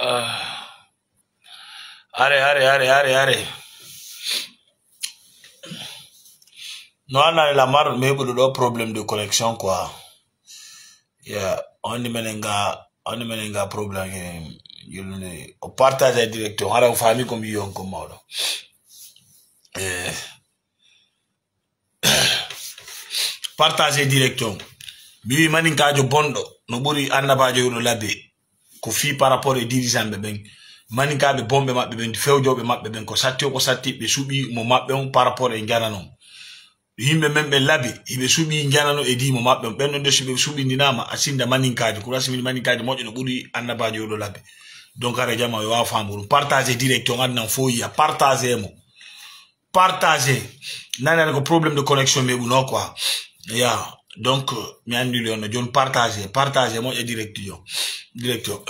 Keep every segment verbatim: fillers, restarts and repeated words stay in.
Ah. Are, are, are, are, are. No, annani la mar, mi heɓuɗo ɗo problème de connexion, quoi. Yeah, on ni menen ga, on ni menen ga problème, eh, yollude. O partage direct on, hara o faami ko mi wi'i on ko mawɗo. Eh. Partage direct on. Mi wi'i maninkaajo bonɗo, no ɓuri annabaajo yuɗo labe. Ko fii par rapport e dirigeant ɓe ɓen. Maninkaaɓe bonɓe maɓɓe ɓen, fewjooɓe maɓɓe ɓen, ko satti o, ko satti ɓe suɓi mo maɓɓe on par rapport e njanano. Yimɓe men ɓe labi, hiɓe suɓi njanano e dii mo maɓɓe on. Ɓen ɗon de, si ɓe suɓindinaama, a sinda maninkaajo. Kura simini maninkaajo moƴƴo no ɓuri annabaajo yuɗo labe. Donc, hara jama yo waawa faamu ɗum. Partage direct on, adnan fo yiya. Partage mo. Partager. Nani, ko problème de connexion mi heɓuno quoi. Ya, donc, mi anndi le on, jooni partager, partager moƴƴa direct yo. Direct yo.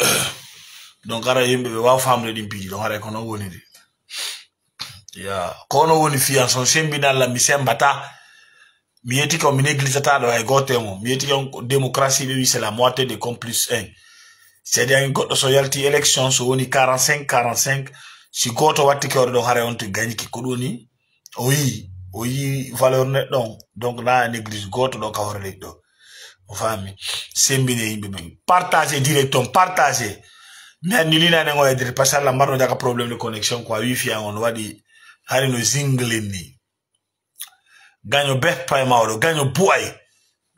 Donc, hara yimɓe ɓe waawa faamude ɗin piiji ɗon, hara ko non woni de. Ya, ko non woni fiyan son, sembina Allah, mi sembata. Mi yetike on, mi négligata ɗo hay gooto e mon. Mi yetike on, ko démocratie ɓe wi, c'est la moitié de complice un. C'est-à-dire, goɗɗo so yalti élection, so woni quarante-cinq, quarante-cinq, si gooto watti kewɗo ɗon, haray on to gagnike. Ko ɗum woni, o yii, o yii valeur neɗɗo on. Donc, na néglige gooto ɗo ka hoore leydi ɗo. O faami. Sembine yimɓe ɓen. Partage direct on, partage. Mi anndi linane ngo e direct, parce que Allah marno jaka problème de connexion, quoi. Wifi an on waɗi, hari no zinglen ni. Gaño beppa e mawɗo, gaño bu'ay,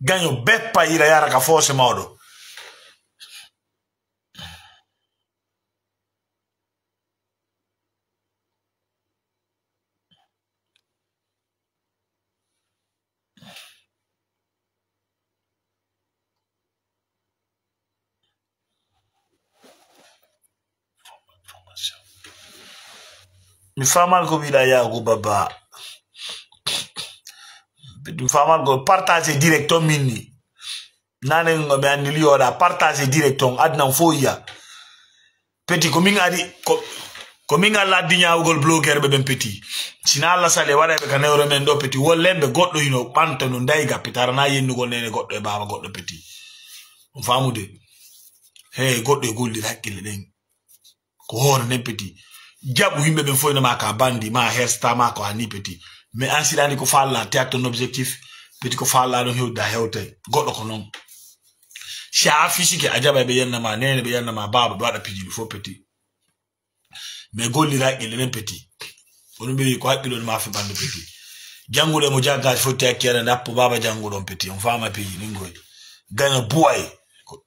gaño beppa ila yara ka foose mawɗo. Mi famal ko wiɗa yago baba. Mi famal ko partage direct on minni. Nane ngo mi anni liyoɗa partage direct on adnan fo yiya. Petit, ko min adi, ko, ko min Allah addi ñaawugol blogueur ɓe ɓen petit. Sina Allah sale waɗa ɓe ka newre men ɗo petit. Wollembe goɗɗo hino ɓanta no ndayga petit. Arana yennugol nene goɗɗo e baba goɗɗo petit. On famude? Hey, goɗɗo e golli hakkille ɗen. Ko hoore nden petit. Jaɓu yimɓe ɓen fof ina ma ka bandi, ma hersta ma ko hanni petit. Mais an siɗani ko falla, théâtre ton objectif, petit ko falla ɗon hewda hewtay. Goɗɗo ko non. Si a affichike, a jaɓay ɓe yenna ma, nene ɓe yenna ma, baaba ɓe waɗa piiji ɗi fof petit. Mais gollira haqqille ɗen petit. Ko ɗum ɓe wi ko haqqille on ma fi bande petit. Jannguɗo e mo jaggaji fof te hakkere nde appo baaba jannguɗo on petit. On fama piiji ɗin goy. Gaño buway. Ko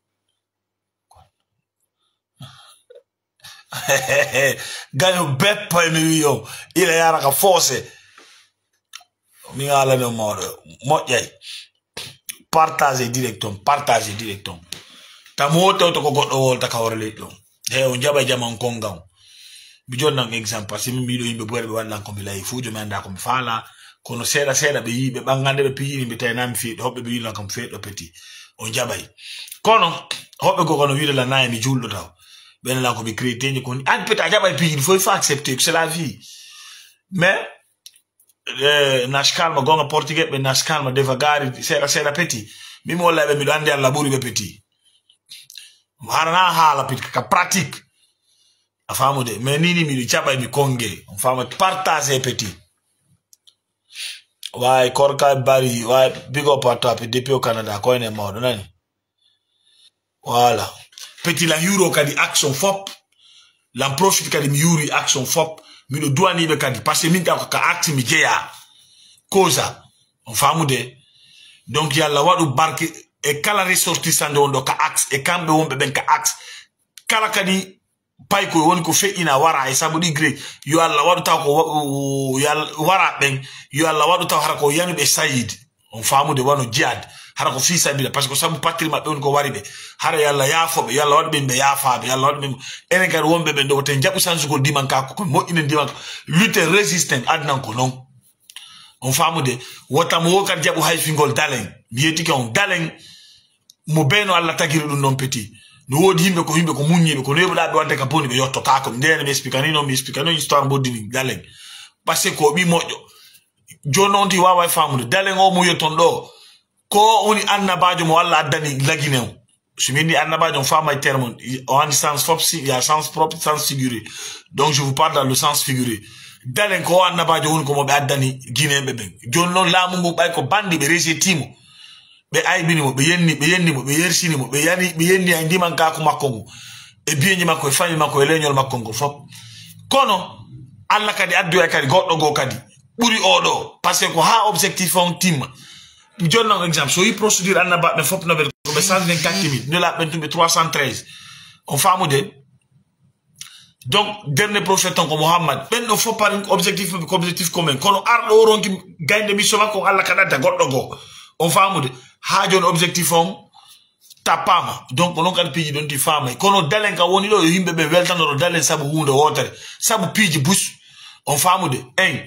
gaño beppa e mi wi on. Ila yara ka foose. Min alani on mawɗo. Moƴƴay. Partage direct on. Partage direct on. Tamo tewto ko goɗɗo wolta ka hoore leydi ɗon. He o jaɓa jaman konga on. Mi jonnan exemple, parce que min miɗo yimɓe buwere ɓe wallan ko mi layi fuujo mi annda ko mi faala. Kono seeɗa seeɗa ɓe yii ɓe ɓangande ɓe piyini ɓe tawi na mi feeɗi. Hoɓɓe ɓe yilno kam feeɗo petit. O jaɓay. Kono hoɓɓe goo kono wiide la nayi mi julɗo taw. Ɓen la ko mi chrétien ko ni. An petit a jaɓay piiji ɗi fof il faut accepter que c'est la vie. Mais, eh, nas calma, gonga portugais ɓe nas calma, devagar, seeɗa seeɗa petit. Min mi walla ɓe miɗo andi Allah ɓuri ɓe petit. Harana haala petit ka pratique. A famude? Mais nini miɗo jaɓay mi konge. On fama partage petit. Way korka bari, way big up à toi, depuis au Canada, ko ene mawɗo nani. Voilà. Petit la hiwro kadi action fop. Lan profit kadi mi hiwri action fop. Miɗo duwaniɓe kadi. Parce que min taw ko ka axe mi jeya. Kosa. On famude? Donc yalla waɗu barke e kala ressortissant nde wonɗo ka axe e kamɓe wonɓe ɓen ka axe. Kala kadi pay ko woni ko feƴƴina wara e sabu ɗi grec. Yo Allah waɗu taw ko wa-, yo Allah wara ɓen. Yo Allah waɗu taw hara ko yanuɓe sayid. On famude wano jihad. Hara ko fi sabila. Parce que sabu patri maɓɓe woni ko wari ɓe. Hara yo Allah yaafo ɓe. Yo Allah waɗu ɓe yimɓe yaafaɓe. Yo Allah waɗu ɓe. Enen kadi wonɓe ɓen ɗo woten jaɓu sansugol diman ka ko moƴƴinen diman ka. Lutte résisten adnan ko non. On famude? Wota mo wo kadi jaɓu hayfingol dalen. Mi yetike on dalen. Mo beno Allah tagiri ɗum non petit. No woodi yimɓe ko yimɓe ko muññiɓe, ko neɓuɗa ɓe wadde ka boni ɓe yottotaako. Ndene mi explique ni non, mi explique non histoire mboddini dalen. Parce que ko ɓi moƴƴo. Jooni on ti wawa e famude. Dalen o mo yetton ɗo. Ko woni annabajo mo Allah addani lagine on. So mi inni annabaajo, on faamay terme on. O andi sens fof, si, il y a sens propre, sens figuré. Donc, je vous parle dans le sens figuré. Dalen ko o annabaajo woni ko mo ɓe addani Guinéen ɓe ɓen. Jooni noon laamu ngu ɓay ko bandi ɓe rejetti mo. Ɓe aybini mo, ɓe yenni, ɓe yenni mo, ɓe yersini mo, ɓe yani, ɓe yenni ay ndimankaaku makko ngu. E biyeñi makko, e fami makko, e leñol makko ngol fof. Kono, Allah kadi addoya kadi goɗɗo goo kadi. Ɓuri oɗo. Parce que ko haa objectif on timma. Mi jonna on exemple. So yi procédure annabaaɓe fof no ɓe, ko ɓe cent vingt-quatre mille. Nulaaɓe ɓen tun ɓe trois cent treize. On faamude? Donc, dernier prophète on ko Muhammad. Ɓen ɗo fof par objectif, ko objectif commun. Kono arɗo o ronki gaynde mission makko, Allah kadi adda goɗɗo goo. On faamude? Haa jooni objectif on tappaama. Donc, ko noon kadi piiji ɗon ti faamay. Kono dalen ka woni ɗo, yo yimɓe ɓe weltanoro dalen sabu huunde wootere. Sabu piiji bus. On faamude? En.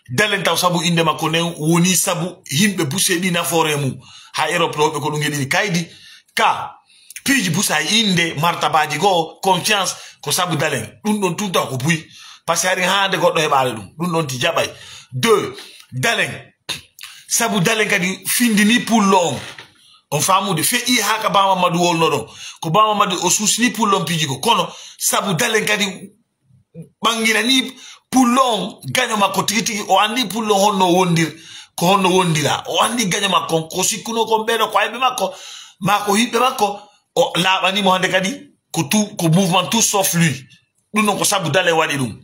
Dalen taw sabu innde makko nden woni sabu yimɓe bus heɓi nafoore mum. Haa Europe ɗo ɓe ko ɗum heɗini kaydi. Ka piiji bus hay innde, martabaaji goo, confiance, ko sabu dalen. Ɗum ɗon tun taw ko buy. Parce que hari haande goɗɗo heɓaali ɗum. Ɗum ɗon ti jaɓay. Deux, dalen. Sabu dalen kadi findini pullo on. On faamude? Feƴƴi haa ka Ba Mamadou wolno ɗon. Ko Ba Mamadou o suusini pullo on piiji ko. Kono sabu dalen kadi ɓanginani pullo on gaño makko tigi tigi. O anndi pullo on honno wondir, ko honno wondira. O anndi gaño makko on, ko sikkuno kon ɓeɗo ko ayɓe makko, maa ko hiɓɓe makko. O laaɓani mo hannde kadi ko tout, ko mouvement tout sauf lui. Ɗum ɗon ko sabu dalen waɗi ɗum.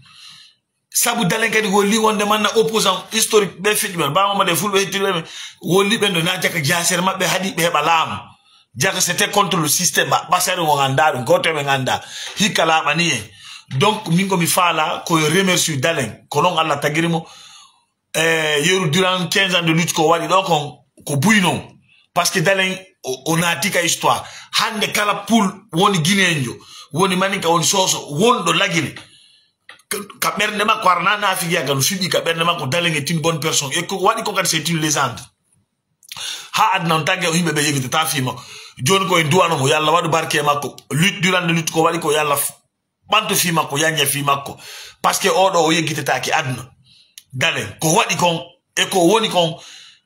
Sabu dalen kadi ko li wonde manna opposant historique ɓe feƴƴi man. Ba Mamadou e fulɓe hettiɓe ɓe, won li ɓen ɗo na jaka jaasere maɓɓe haɗi ɓe heɓa laamu. Jaka c'était contre le système. Ba-, basare on annda ɗum, gooto ɓe annda. Hikka laaɓani en. Donc, min ko mi faala, ko yo remercie dalen. Ko noon Allah tagiri mo. Eh, yeru durant quinze ans de lutte ko waɗi ɗo kon, ko buy noon. Parce que dalen o, o naati ka histoire. Hannde kala pul woni guinéenjo, woni maninka, woni soso, wonɗo lagine. Ka, ka ɓernde makko, ara na naafigiya ka no fiɓi ka ɓernde makko, dalen est une bonne personne. Et ko waɗi ko kadi c'est une légende. Haa aduna on tagge o yimɓe ɓe yegitata fii makko. Jooni ko en duwano mo, yo Allah waɗu barke e makko. Lutte, durant de lutte ko waɗi ko yo Allah f-, ɓanto fii makko, yañña fii makko. Parce que oɗo o yeggitataake aduna. Dalen, ko waɗi kon, e ko woni kon,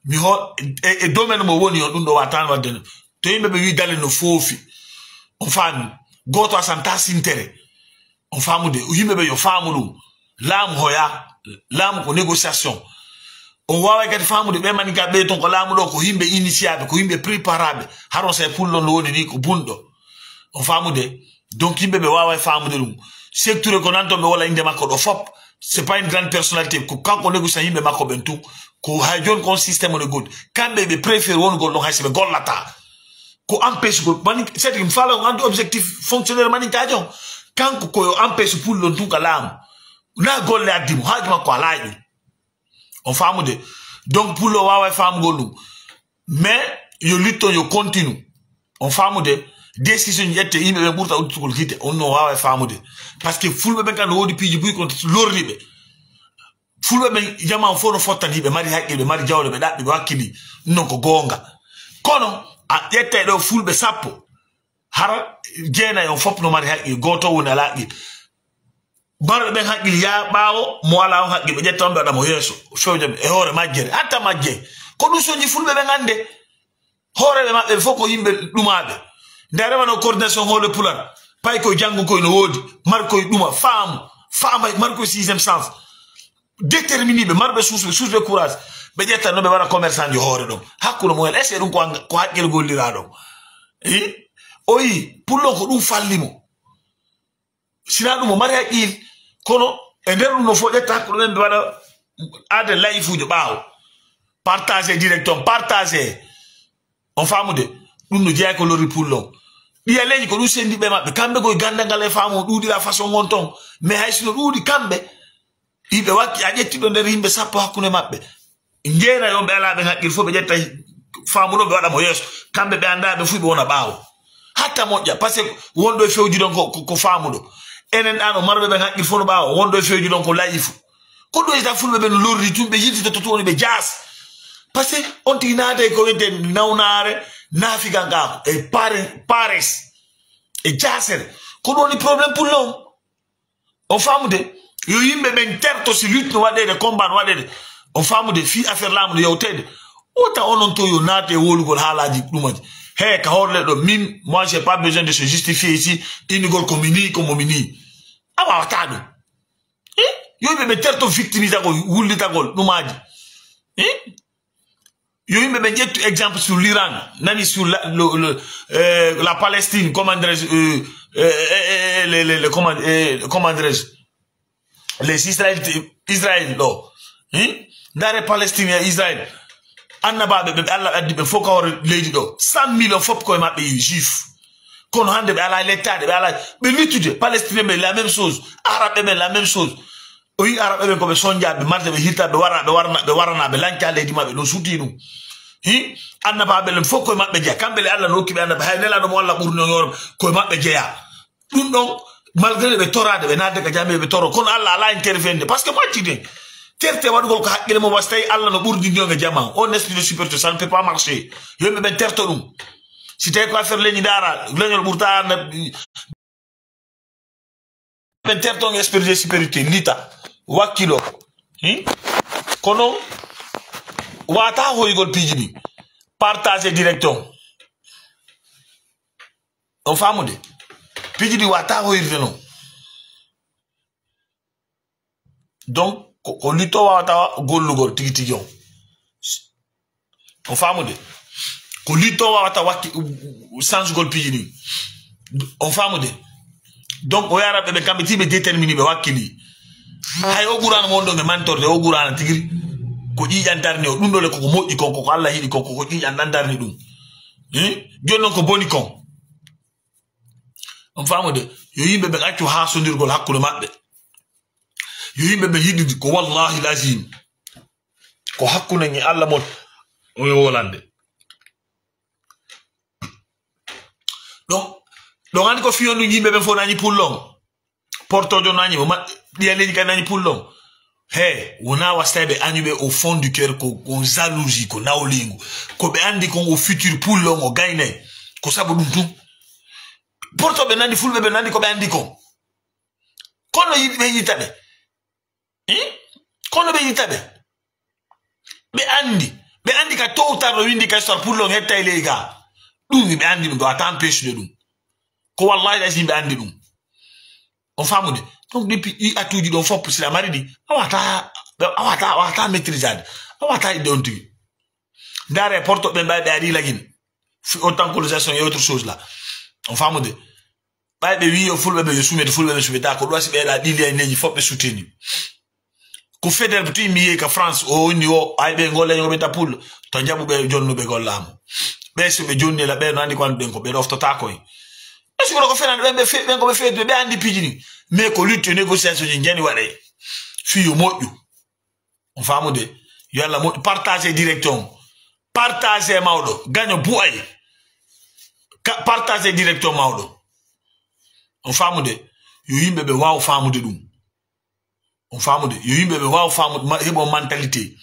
mi ho-, e, e domaine mo woni on, ɗum ɗo wataano waɗde no. To yimɓe ɓe wi dalen no foofi. On faami? Gooto a santa sintere. On faamude? Yimɓe ɓe yo faamu ɗum. Laamu hoya, laamu ko négociation. On waaway kadi faamude ɓe maninka ɓe ton ko laamu ɗo, ko yimɓe initiaɓe, ko yimɓe préparaaɓe. Haron say pullo no woni ni ko bunɗo. On faamude? Donc yimɓe ɓe waaway faamude ɗum. Secteur ko nan ton ɓe wala innde makko ɗo fop. C'est pas une grande personnalité. Ko kanko négociant yimɓe makko ɓen tun. Ko hay jooni kon système on e goɗɗi. Kamɓe ɓe préféré wonugol ɗon hay so ɓe gollata. Ko empêche gol. Mani, c'est-à-dire, mi faala on anndi objectif fonctionnaire maninkaajo on. Kanko ko yo empêche pullo on tun ka laamu. Na golle addi mo, haaju makko alaa e ɗum. On faamude? Donc, pullo waaway faamugol ɗum. Mais, yo lutte on, yo continue. On faamude? Décision ƴette, yimɓe ɓe ɓurta udditugol gite. On no waaway faamude. Parce que fulɓe ɓen kan no woodi piiji buy kon lorri ɓe. Fulɓe ɓen jamaa on fof no fottani, ɓe mari haqqil, ɓe mari jawle, ɓe ɗaɓɓi, ɓe wakkili. Ɗum non ko goonga. Kono, a ƴettay ɗo fulɓe sappo. Hara jeenay on fof no mari haqqil, gooto woni alaa haqqil. Marɓe ɓen haqqil yaa ɓaawo, mo alaa on haqqil, ɓe ƴetta on ɓe waɗa mo yeeso. Fewja ɓe e hoore majjere, hatta majje. Ko ɗum soñi fulɓe ɓen annde. Hooreeɓe maɓɓe fof ko yimɓe ɗumaaɓe. Nde a rewano coordination hoore Pular, pay koye janngo koye no woodi, mar koye ɗuma, faamu, faama, mar koye sixième sens. Déterminé ɓe, marɓe suusɓe, suusɓe courage, ɓe ƴetta no ɓe waɗa commerçant ji hoore ɗon. Hakkunde mumen, est-ce que ɗum ko hang-, ko haqqil gollira ɗon? Eh? O yi, pullo ko ɗum falli mo. Sina ɗum o mari haqqil, kono e nder ɗum no fof ƴetta hakkunde men ɓe waɗa aade layifuujo ɓaawo. Partagé direct on, partagé. On faamude? Ɗum no jeyaa ko lorri pullo on. Ɓiya leñi ko ɗum sendi ɓe maɓɓe. Kamɓe koye gandal ngal e faamu o ɗuuɗira façon on ton. Mais hay sino ɗuuɗi kamɓe, iɓe wakki a ƴettiɗo nder yimɓe sappo hakkunde maɓɓe. Njeena yon ɓe alaa ɓe haqqil fof ɓe ƴetta faamuɗo ɓe waɗa mo yeeso. Kamɓe ɓe anndaa ɓe fuu ɓe wona ɓaawo. Hatta moƴƴa, parce que wonɗo e fewjuɗon ko, ko, ko faamuɗo. Enen ɗano marɓe ɓen haqqil fof no ɓaawo, wonɗo e fewjuɗon ko layifu. Ko ɗum ita fulɓe ɓen lorri tun, ɓe yiltitoto tun woni ɓe jaas. Parce que on tigi naatay ko wiyete nawnaare, naafigankaaku, e pare-, pares, e jaasere. Ko ɗum woni problème pullo on. On faamude? Yo yimɓe ɓen terto si lutte no waɗeede, combat no waɗeede. On faamude? Fii affaire laamu no yewteede. Wota onon to yo naate e wowlugol haalaaji ɗumaji. He, ka horle ɗo, min, moi, j'ai pas besoin de se justifier ici. Innugol ko mi ni, ko mo mi ni. A wawata ɗum. Eh? Yo yimɓe ɓe terto victimisagol, wullitagol, ɗumaji. Eh? Yo yimɓe ɓe ƴettu exemple sur l'Iran, nani sur la, le, le, euh, la Palestine, comment dirais-je, euh, euh, euh, euh, les, les, les, comment, euh, comment dirais-je, les Israélites, Israël ɗo. Hmm? Ndaare Palestine e Israël. Annabaaɓe ɓe, ɓe Allah addi ɓe fof ka hoore leydi ɗo. Cent millions fof koye maɓɓe yi juif. Kono hannde ɓe alaa lettaade, ɓe alaa, ɓe luttude. Palestine ɓe la même chose. Arabe ɓe la même chose. O yi Arabe ɓen ko ɓe sonjaaɓe, marde ɓe hirta, ɓe wara, ɓe warna, ɓe warana, ɓe lanca leydi maɓɓe, ɗum suuti ɗum. Hi? Annabaaɓe ɓen fof koye maɓɓe jeya. Kamɓe le Allah no hokki ɓe annabaaɓe. Hay nelaaɗo mo Allah ɓurni on yooro, koye maɓɓe jeya. Ɗum ɗon, malgré ɓe toraade, ɓe naatde ka jamiya, ɓe toro, kono Allah alaa intervende. Parce que mo accide, terte waɗugol ko haqqille mum, wasi tawi Allah no ɓurdi ndiyo e jama. On esprit de supériorité, ça ne peut pas marcher. Yimɓe ɓen terto ɗum. Si tawi ko affaire leñi ndaara, leñol ɓurta na-, ɓen terto on esprit de supériorité, lita, wakkilo. Hmm? Kono, wata hoygol piiji ɗi. Partage direct on. On faamude? Piiji ɗi wata hoyrde non. Donc, ko, ko lutto wawata gollugol tigi tigi on. On faamude? Ko lutto wawata wakki, changegol piiji ɗi. On faamude? Donc, o yara ɓe, ɓe kamɓe ti ɓe déterminé, ɓe wakkili. Hay o Qur'an mo wonɗon e mantorde, o Qur'an tigiri. Ko ƴiiƴan darni o, ɗum ɗo le koko moƴƴi kon, koko Allah yiɗi kon, koko ƴiiƴan ɗan darni ɗum. Eh? Jooni non ko boni kon. On faamude? Yo yimɓe ɓen accu haasondirgol hakkunde maɓɓe. Yo yimɓe ɓen yiɗidi ko wallahi lazim. Ko hakkunde ngi Allah mon o yo wolande. Ɗon, ɗon andi ko fiyon ɗum yimɓe ɓen fof nani pullon. Portojo nani mo, ma-, ɗiya leydi kadi nani pullon. He, wona wastay ɓe añuɓe au fond du cœur ko, ko jalousie, ko nawlingu. Ko ɓe andi kon au futur pullon o gaynay. Ko sabu ɗum tun. Portoɓe nandi, fulɓe ɓe nandi ko ɓe andi kon. Kono yiɗi ɓe yiɗta ɓe. Hmm? Kono ɓe yiɗta ɓe. Ɓe andi. Ɓe andi ka towtar no windi ka histoire pullon hetta e ley ga. Ɗum ɓe andi ɗum, ɓe wata empêche de ɗum. Ko wallahi lazim ɓe andi ɗum. On faamude? Donc, depuis ɗi atuuji ɗon fof, si a mari ɗi, a wata, a wata, a wata maîtriser de. A wata idde on tigi. Ndaare porto ɓe mbawi ɓe ari lagine. Fi-, autant que les actions et autres choses là. On faamude? Ɓay ɓe wi yo fulɓe ɓe yo suume, to fulɓe ɓe suumeta, ko ɗum wasi ɓeeɗa ɗi liyaneji fof ɓe sutini. Ko Faidherbe tigi mi yehi ka France, o woni o, ay ɓe golla yo ɓe ta pull, to jaɓu ɓe jonnuɓe gollamo. Ɓe so ɓe jonni la, ɓe no andi ko andi ɓen ko ɓe ɗoftotako en. Est-ce que ko fenande ɓen ɓe fe-, ɓen ko ɓe fewtude, ɓe andi piiji ni. Mais ko lutte négociation ji jani waɗe. Fi yo moƴƴu. On faamude? Yo Allah moƴƴu, partage direct on. Partage mawɗo. Gaño bu'ay. Ka-, partage direct on mawɗo. On faamude? Yo yimɓe ɓe waaw faamude ɗum. On faamude? Yo yimɓe ɓe waaw faamude, ma-, heɓo mentalité.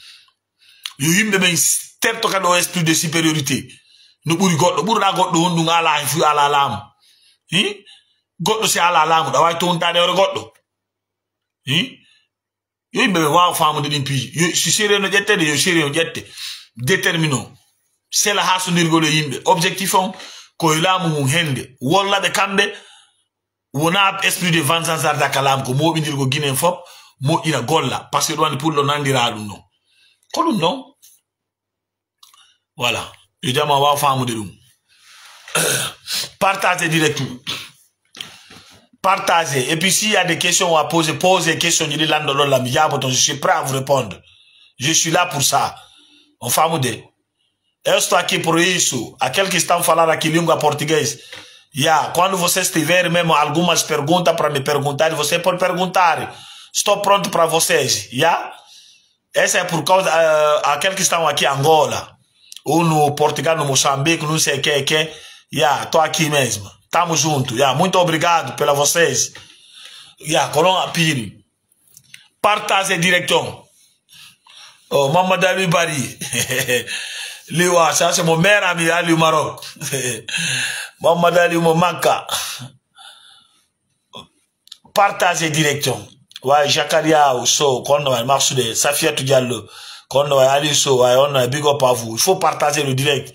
Yo yimɓe ɓen s-, terto kadi o esprit de supériorité. No ɓuri goɗɗo. Ɓurɗa goɗɗo honɗum ala he fu ala laamu. Hi? Goɗɗo si ala laamu, ɗa waawi towntaade hoore goɗɗo. Hi? Yo yimɓe ɓe waawa faamude ɗin piiji. Yo, si sérieux no ƴettede, yo sérieux no ƴette. Détermine o. Sela haasondirgol e yimɓe. Objectif on, ko e laamu ngun hende. Wolla ɓe kamɓe, wona esprit de vengeance arda ka laamu, ko mooɓindirgo Guinée en fop, moƴƴina golla. Parce que ɗum anndi pullo nanndira ɗum non. Ko ɗum non. Voilà. Yo jama waaw faamude ɗum. Partagez direct. Partagez. Et puis, s'il y a des questions à poser, posez questions. Je dis, lando lola, mi jabo ton, je suis prêt à vous répondre. Je suis là pour ça. On faamude. Eu estou aqui por isso. Aquele que estão a falar aqui língua português. Yeah, quando vocês tiverem mesmo algumas perguntas para me perguntar, você pode perguntar. Estou pronto para vocês. Yeah? Essa é por causa, eh, aquele que estão aqui em Angola, ou no Portugal, no Moçambique, não sei o que, que. Yeah, tô aqui mesmo. Tamo junto. Yeah, muito obrigado pela vocês. Yeah, coloca piri. Partage direction. Oh, Mamadou Aliou Bari. Liwa, ça c'est mon meilleur ami, Aliou Maroc. Mamadou Aliou mo Makka. Partagez direction. Ouais, Jakaria Sow, qu'on ouais, Marsude, Safiatou Diallo, qu'on ouais, Ali Sow, ouais, on ouais, big up à vous. Il faut partager le direct.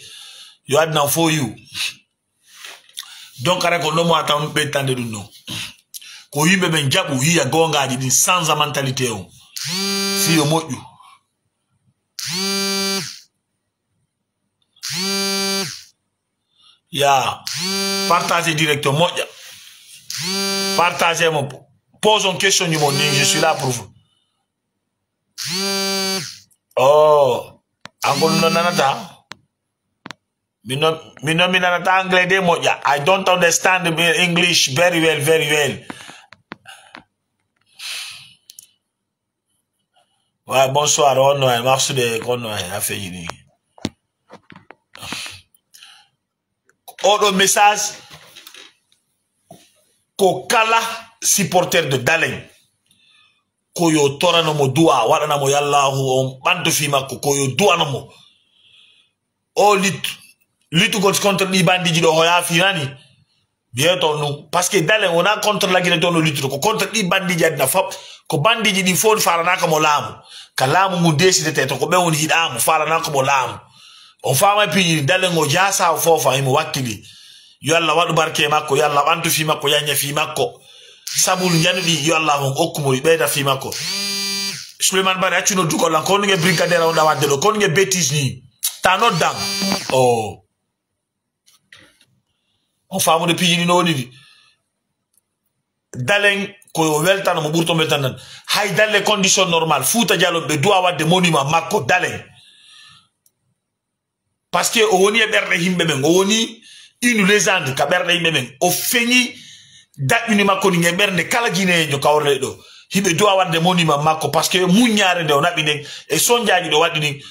Yo adnan fo yiw. Donc ara ko ɗomo a tawan ɓettande ɗum ɗon. Ko yimɓe ɓen jaɓu yiya goongaaji ɗin, sansa mentalité on. Si yo moƴƴu. Ya partage direct o moƴƴa. Partage mo. Pose on question ji mon ni, je suis là pour vous. Oh, an ko ɗum ɗon nanata? Min non, min non mi nanata anglais de moƴƴa. I don't understand the English very well, very well. Ouais, bonsoir, on no en, mafsude, on no en, a feƴini. Oɗo message ko kala supporter de Dalen. Ko yo torano mo du'a, waɗana mo yallahu on ɓanto fi makko, ko yo du'ano mo. O lit-, litugol contre ɗi bandiji ɗo hoya finani. Biyeto ɗum. Parce que Dalen wona contre lagine toon o littude, ko contre ɗi bandiji adina fop. Ko bandiji ɗi fof falanaka mo laamu. Ka laamu ngu décidete to ko ɓe woni hiɗamu, falanaka mo laamu. On faama e piiji ɗi, Dalen o jaasa o foofa, himo wakkili. Yo Allah waɗu barke e makko, yo Allah ɓantu fi makko, yañña fi makko. Sabu njanuɗi, yo Allah on okku mo ɗi, ɓeyda fi makko. Souleymane Bare, accu noddugol lan, ko honɗun e brigadera on ɗa wadde ɗo, ko honɗun e bêtise ni. Ta noddan. O. On faamude piiji ɗi no woni ɗi. Dalen ko yo weltano mo ɓurto weltan nan. Hay dalle condition normal, Fuuta Jalon ɓe du'a wadde monument makko Dalen. Parce que o woni e ɓerɗe yimɓe ɓen, o woni une légende ka ɓerɗe yimɓe ɓen. O feñi daƴƴuni makko ndin e ɓernde kala Guinéen jo kawrele ɗo. Hiɓe du'a wadde monument makko, parce que muññaare nde o naɓi nden e sonjaaji ɗo waɗi ɗin,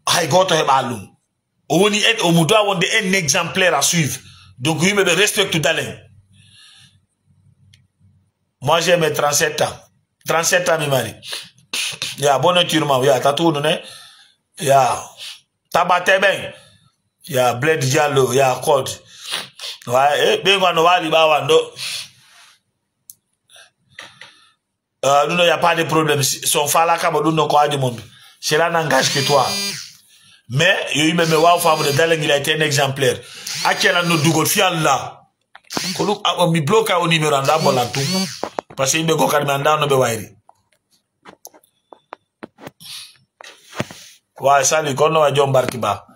hay gooto heɓa ɗum. O woni en, o mo du'a wonde un exemplaire à suivre. Donc, yimɓe ɓe respecte Dalen. Moi, j'ai mes trente-sept ans. Trente-sept ans mi mari. Ya, bonne nature, ma. Ya, tatuno ne. Ya, tabate ben. Ya, Bled Diallo, ya, code. Ouais, eh, ben, no wali bawa, no. Euh, ɗum ɗo, y a pas de problème. Si, si on faalaka mo, ɗum ɗon ko haaju mon. Cela n'engage que toi. Mais, yo yimɓe ɓe waaw faamude Dalen il a été un exemplaire. Accee lan noddugol fi Allah. Ko ɗum, a, mi bloqué o numéro, anda bolan tum. Parce que yimɓe goo kadi mi anda no ɓe wayri. Wa sali, kono wa jom barki ba.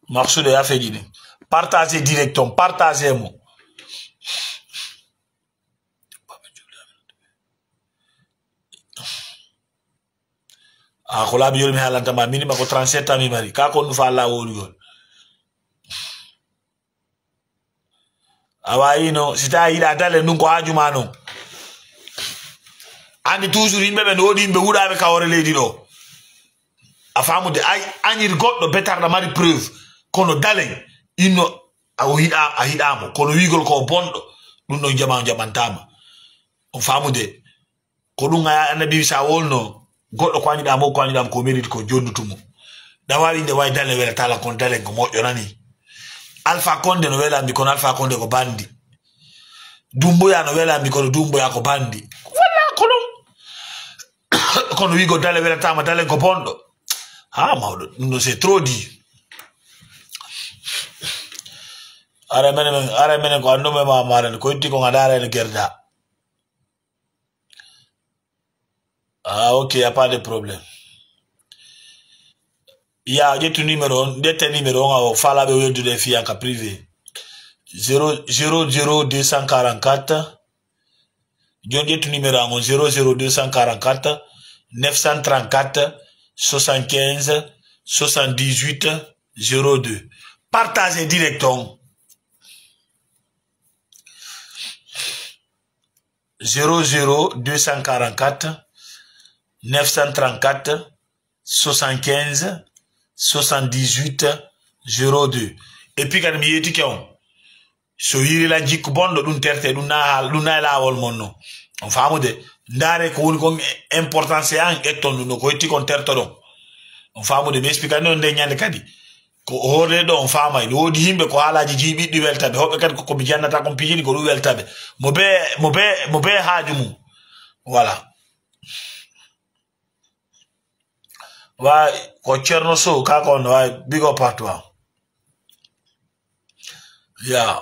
Maksude ya feji ni. Partagez direct on, partagez mo. A ko laabi yol mi haalanta ma, minima ko trente-sept ans mi mari. Ka ko ɗum fa Allah wowlugol. Awa ino, si tawi yiɗa Dalen ɗum ko haaju ma non. Andi toujours yimɓe ɓe no woodi yimɓe wuɗaɓe ka hoore leydi ɗo. A faamude, ay, añir goɗɗo betarɗa mari preuve. Kono Dalen, inno, a o hiɗa, a hiɗamo. Kono wiigol ko o bonɗo, ɗum ɗon jama jaɓantama. On faamude, ko ɗum a annabi sa wolno, goɗɗo ko añuɗamo, ko añuɗamo ko mérite ko jonnutumo. Ɗa wawi nde wawi Dalen wela tala kon Dalen ko moƴƴo nani. Alpha Condé no welambi kono Alpha Condé ko bandi. Dumbuya no welambi kono Dumbuya ko bandi. Wala ko ɗum. Kono wigo Dalen welatama, Dalen ko bonɗo. Ha mawɗo, ɗum ɗo c'est trop dit. Ara menen, ara menen ko andume ma maren, ko itti ko ngada ara en gerda. Ah, ok, y a pas de problème. Ya, ƴettu numéro on, ƴette numéro on, a o faalaɓe o yeddude e fiyanka privé. Zéro, zéro zéro deux cent quarante-quatre, jon ƴettu numéro an on, zéro zéro deux cent quarante-quatre, neuf cent trente-quatre, soixante-quinze, soixante-dix-huit, zéro deux. Partagez direct on. Zéro zéro deux cent quarante-quatre, neuf cent trente-quatre, soixante-quinze, soixante-dix-huit, zéro deux. Et puis, kadi mi yeetike on. So yiiri lan jikku bonɗo, ɗum terte, ɗum na haal, ɗum na e laawol mon no. On faamude? Ndaare ko woni kon importance e an, ƴetton ɗum no ko hetti kon tertoɗon. On faamude? Mi explique on nde ñande kadi. Ko hoore ɗo on faamay. No woodi yimɓe ko haalaaji jiiɓiɗi welta ɓe. Hoɓɓe kadi ko, ko mi jannata kon piiji ɗi ko ɗum welta ɓe. Mo be, mo be, mo be haaju mum. Voilà. Wa ko Cerno Sow, ka ko on, wa big up à toi. Ya.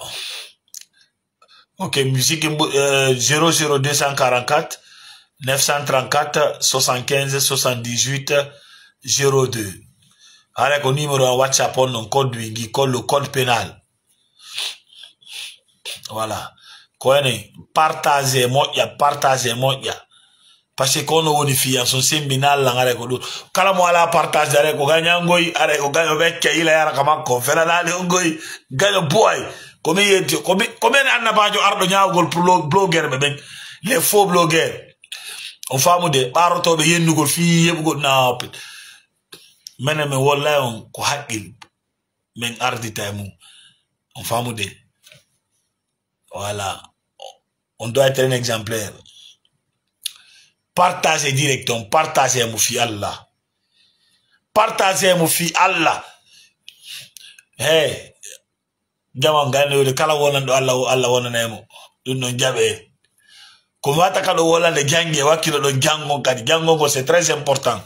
Ok, musique mbo-, euh, zéro zéro deux cent quarante-quatre, neuf cent trente-quatre, soixante-quinze, soixante-dix-huit, zéro deux. Haray ko numéro am WhatsApp on non, code wi ngi, code, le code pénal. Voilà. Ko enen, partager moƴƴa, partager moƴƴa. Parce que ko no woni fiya, so sembi nalla, haray ko ɗum. Kala mo ala partage, haray ko gaña ngoy, haray ko gaño becce, ila yara ka makko, fela laali on ngoy, gaño buway. Ko mi yetti, ko mi, ko men annabaajo arɗo ñaawgol blo-, blogueur ɓe ɓen. Les faux blogueurs. On faamude, ɓaarotooɓe yennugol fii yeɓugol na. Menen men wollay on ko haqqil. Men ardita e mum. On faamude. Voilà. On doit être un exemplaire. Partagez direct, on partage mo fi Allah. Partage mo fi Allah. Hey, jama ngani woni kala wonanɗo Allah, o Allah wonanay mo. Ɗum ɗon jaɓe. Ko mi wata kala wonande jannge, wakkilo ɗon janngon kadi. Janngon ko c'est très important.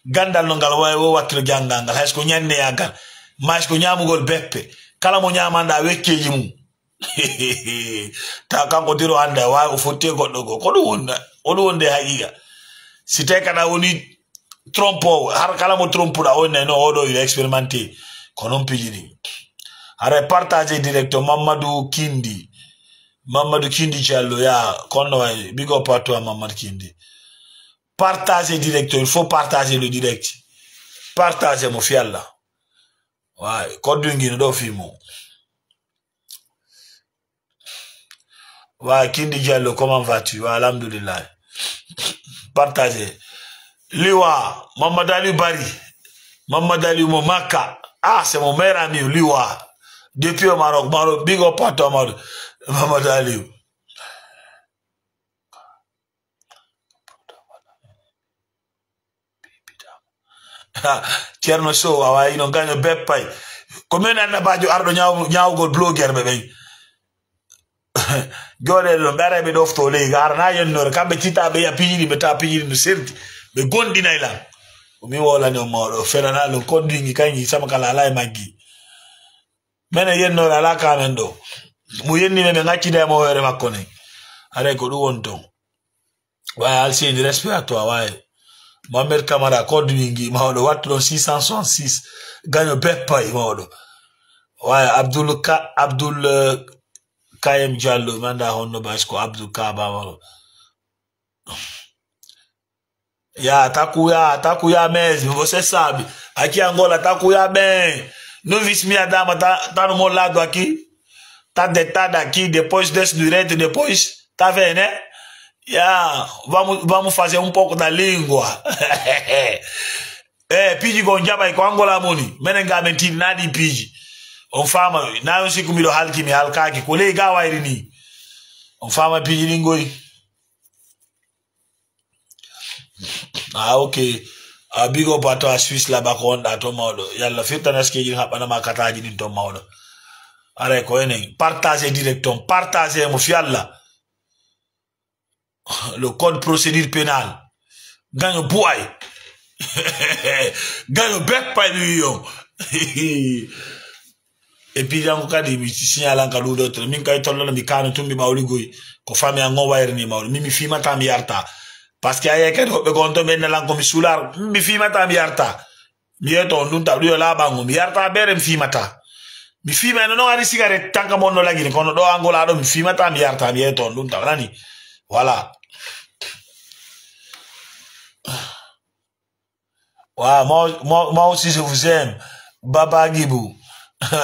Gandal no ngal wawi o wakkilo janngal ngal. Hay so ko ñanneyagal, ma hay so ko ñaamugol beppe. Kala mo ñamanɗa wecceeji mum. Ta kanko diro anda, wawi o fotti e goɗɗo goo. Ko ɗum wonda, ko ɗum wonde haqiqa. Si tawi kana woni trompe o, har kala mo trompuɗa o, ne, no, oɗo il est expérimenté. Ko non piji ɗi. Haray partager direct o, Mamadou Kindi. Mamadou Kindi Diallo, ya, kono way, big up à toi, Mamadou Kindi. Partager direct o, il faut partager le direct. Partager mo fi Allah. Way, koddu ngi no ɗo fi mo. Wa Kindi Diallo, comment vas-tu? Wa alhamdulillah. Partagez. Liwa, Mamadou Aliou Bari. Mamadou Aliou mo Makka. Ah, c'est mon meilleur ami, Liwa. Depuis au Maroc. Maroc, big up à toi, Maroc. Mamadou Aliou. Ha, Ceerno Sow, a wayi no gaño beppay. Ko men annabaajo arɗo ñaaw-, ñaawugol blogueur ɓe ɓen. Jooɗeede ɗon, ɓe aray ɓe ɗofto ley ga, arana yennoore. Kamɓe tita ɓe ya piiji ɗi, ɓe tawa piiji ɗi no serti. Ɓe gondinay lan. Ko min wolani on mawɗo, fenana ɗum, koddiŋi kañi sama kala alaa e maggi. Menen yennoore alaa ka men ɗo. Mo yenni men, men accida e mo hoore makko nen. Aray ko ɗum woni ton. Waye Alseyni, respect à toi, waye. Mohamed Camara, code wingi, mawɗo wattu ɗon six cent soixante-six. Gaño beppay, mawɗo. Waye Abdul Ka-, Abdul, eh, Kayem Diallo, mi annda honno ba, est-ce que Abdul Kaba, mawɗo. Ya, takuya, takuya, mes, você sabe. Aqui em Angola, takuya bem. Não viste minha dama, tá, tá no meu lado aqui. Tá deitada aqui, depois desse direito, depois, tá vendo, né? Ya, vamos, vamos fazer um pouco da língua. Eh, piiji ko on jaɓay ko Angola moni. Menen ga men tiiɗi na ɗi piiji. On faama, na on sikku miɗo halki, mi halkaaki. Ko ley ga wayri ni. On faama piiji ɗin goy. Ah, ok. Ah, big up à toi, Suisse là-bas, ko wonɗa to, mawɗo. Yalla firtan askeji ɗin haɓɓanama kataaji ɗin ton, mawɗo. Aray ko enen. Partage direct on. Partage mo fi Allah. Le code procédure pénale. Gaño bu'ay. Gaño beppay mi wi on. Et puis, janko kadi, mi signalan ka ɗum ɗo, min kay tollono mi kaano tun mi ɓawligoy. Ko fami an on wayri ni mawɗo. Min mi fimata mi yarta. Parce que aye kadi hoɓɓe gon to ɓe nalan ko mi sular. Mi fimata mi yarta. Mi yeto on ɗum taw ɗum yo laaɓango. Mi yarta bere mi fimata. Mi fima no non ari cigarette tanka mon no lagini kono ɗo Angola ɗo mi fimata mi yarta mi yeto on ɗum taw nani. Voilà. Wa, moi, moi, moi aussi, je vous aime. Baba Gibou,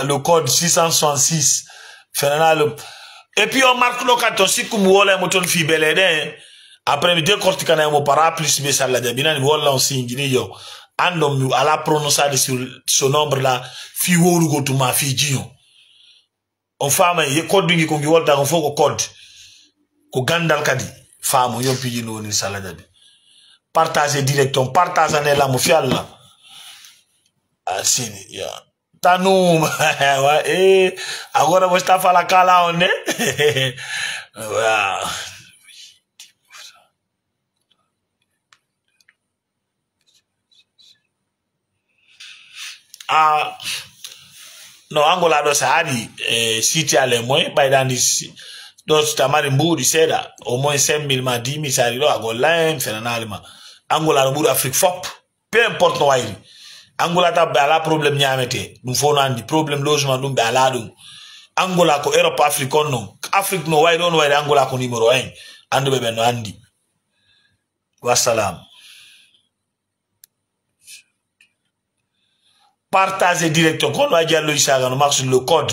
le code six cent soixante-six. Fenana le. Et puis, on marque le carton, si comme vous voulez, mon ton fi belé, hein. Après, mi décortique, na mo para plus, mais ça l'a bien, voilà, on signe, yo. Andom, à la prononciation sur ce nombre-là, fi wolu go to ma fi jion. On faama, ye code ngi ko ngi wolta, on fof ko code. Ko gandal kadi. Faamo, yon piiji no woni sala jabi. Partage direct, on partage ane lamu fi Allah. A sini, ya. Tanum, wa, eh, agora Mustafa la kala on ne. Wa. Ah, Non, Angola ɗo, so a ari, e, city ale moyen, ɓayɗa ndi si-, ɗo so a mari mbuuɗi seeɗa, au moins cinq mille ma dix mille, so a ari ɗo, a golla en, fenanaali ma. Angola no ɓuri Afrique fop, peu importe no wayri. Angola taw ɓe alaa problème ñaamete, ɗum fof no anndi. Problème logement ɗum ɓe alaa ɗum. Angola ko Europe, Afrique on non. Afrique no wayri, on wayri, Angola ko numéro un. Annduɓe ɓen no anndi. Wassalam. Partagez direct on. Kono a Diallo Isaka no marche le code.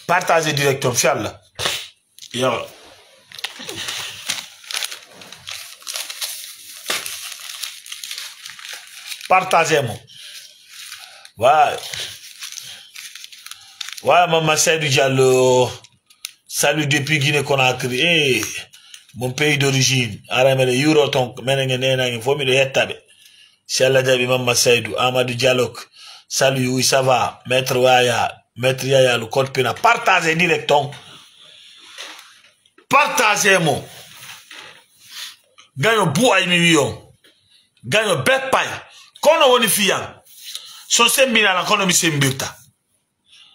Partagez direct on, fialla. Yo. Partagez mo. Ouais. Ouais, Mama Seydou Diallo. Salut depuis Guinée Conakry. Eh, mon pays d'origine. Ara mele euro ton, mene nge nena nge fomi do yetta be. Si Allah jaɓi, Mamma Saydou, Amadou Diallo, salut, oui, ça va? Maître Waya, Maître Yaya, le code pénal. Partagez direct on. Partagez mo. Gaño bu'ay mi wiyon. Gaño beppay. Kono woni fiyan. So sembinala kono mi sembirta.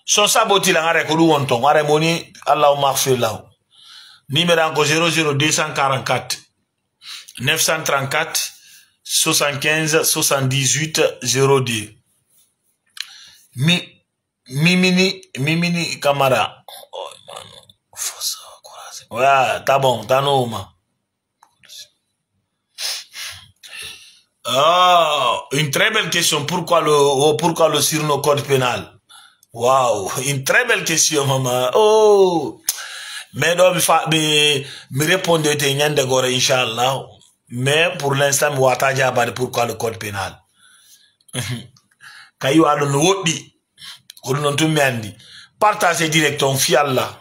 So saboti lan, ara ko ɗum won ton. Ara moni, Allahumma aghfir lahu. Numéro an ko zéro zéro deux cent quarante-quatre, neuf cent trente-quatre, soixante-quinze, soixante-dix-huit, zéro deux. Mi, Mimini, Mimini Camara. Oh, mano. Force, courage. Ouais, t'as bon, t'as normal. Ah, une très belle question. Pourquoi le, oh, pourquoi le surnom code pénal? Wow, une très belle question, maman. Oh, mais donc, mi fa-, mi, mi répondre te ñande gore, Inch'Allah. Mais pour l'instant, mi wata jabade pourquoi le code pénal. Kayi waɗo no woɗɗi. Ko ɗum noon tun mi anndi. Partagez direct on, fi Allah.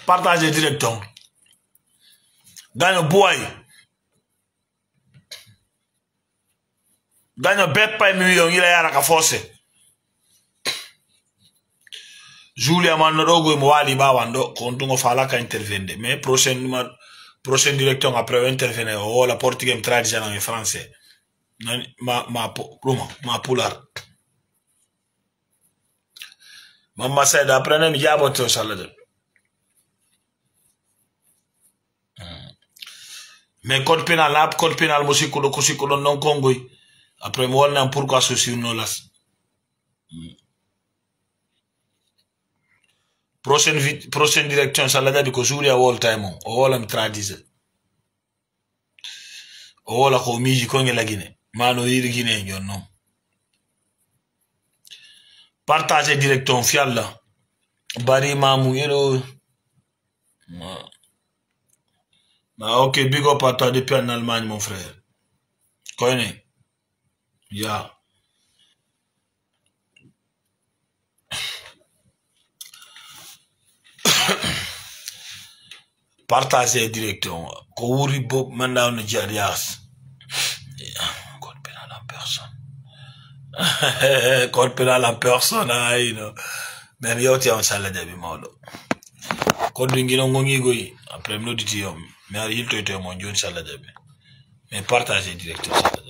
Partagez direct on. Gaño buway. Gaño beppay mi wi on ila yara ka forcé. Julia man no ɗo goy mo wali ɓawan ɗo. Ko on tun o falaka intervenir. Mais prochain ma-, prochain direct on après o intervenir. O wola portugais mi traditionnel en français. Nani, ma, ma po-, ɗuma, ma pular. Mamma Saïd, après, mi jaɓoto, so Allah jaɓi. Hmm. Mais code pénal, la code pénal, mo sikkuɗo, ko sikkuɗon non kongoy. Après, mo walnan pourquoi so sirno las. Hmm. Prochaine vi-, prochaine direction, so Allah jaɓi ko suuri a wolta e mon. O wola mi tradise. O wola ko o miiji ko nge lagine. Ma no yiɗi Gine en jon non. Partage direct on fi Allah. Bari mamu yeɗo. Ma, ma, ok, big up à toi depuis en Allemagne, mon frère. Koyne. Ya. Partage direct on. Ko wuri Bob Manda on Jarias. Code pénal en personne. Code pénal en personne, ay no. Mais mi yewti on, so Allah jaɓi, mawɗo. Code ngino ngongi goy. Après mi nodditi on. Mi ari yiltoyto e mon joni, so Allah jaɓi. Mais partage direct on, so Allah jaɓi.